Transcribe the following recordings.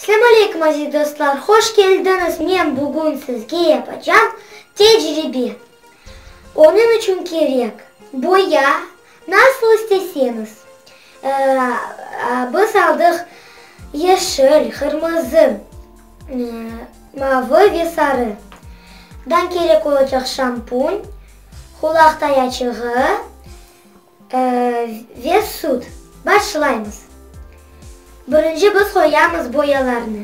Selâm aleyküm, aziz dostlar, hoş keldiñiz! Men bugün sizge yapacam tecribe. Onıñ içün kerek boya, nasıl isteseñiz. Biz aldıq yeşil, qırmızı, mavı ve sarı. Dan kerek olacaq şampun, qulaq tayaçığı, Ve süt. Başlaymız. Birinci biz qoyamız boyalarnı.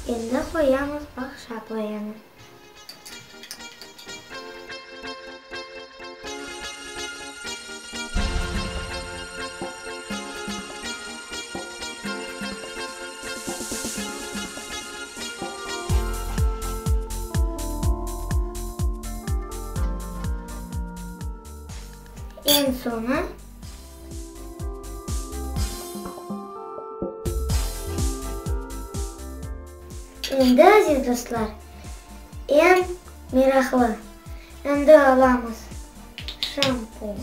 Endi qoyamız baqşa boyanı. Eñ soñu. Endi, aziz dostlar, eñ meraqlı, endi alamız şampun.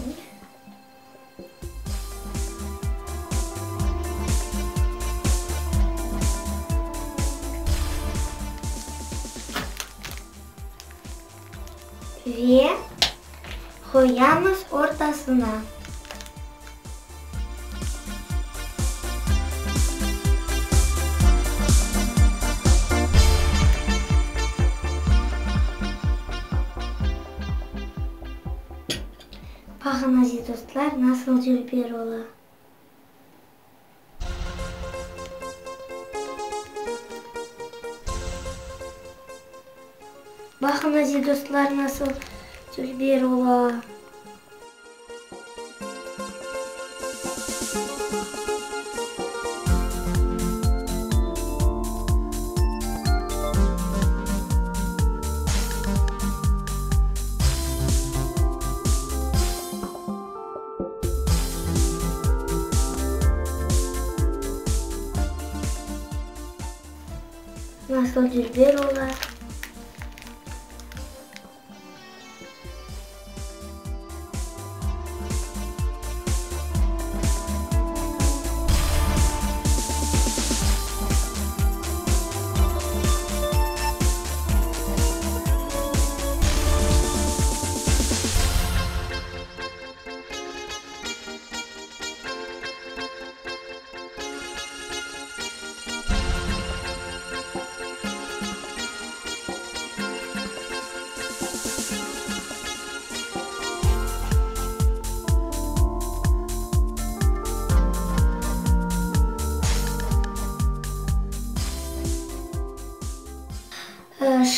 Ve qoyamız ortasına. Baqın, aziz dostlar, nasıl dülber ola. Baqın, aziz dostlar, nasıl dülber ola. Nasıl dülber ola.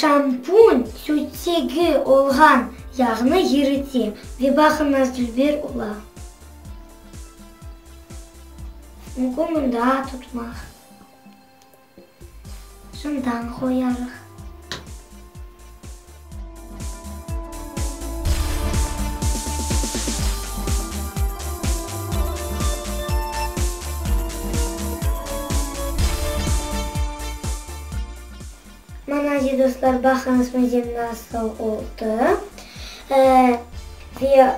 Şampun sütegi olğan yağnı yirite ve baqın nasıl dülber ola. Mümkün mında tutmaq. Şundan qoyarıq. Mana, aziz dostlar, baqıñız mezem nasıl oldı. Ve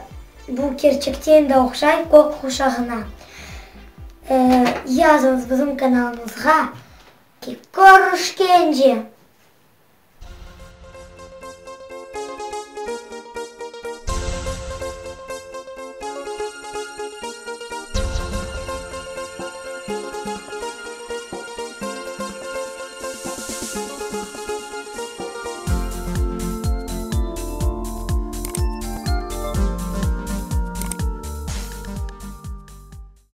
bu kerçekten de oqşay kök quşağına. Yazıñız bizim kanalımızğa ki, körüşkence!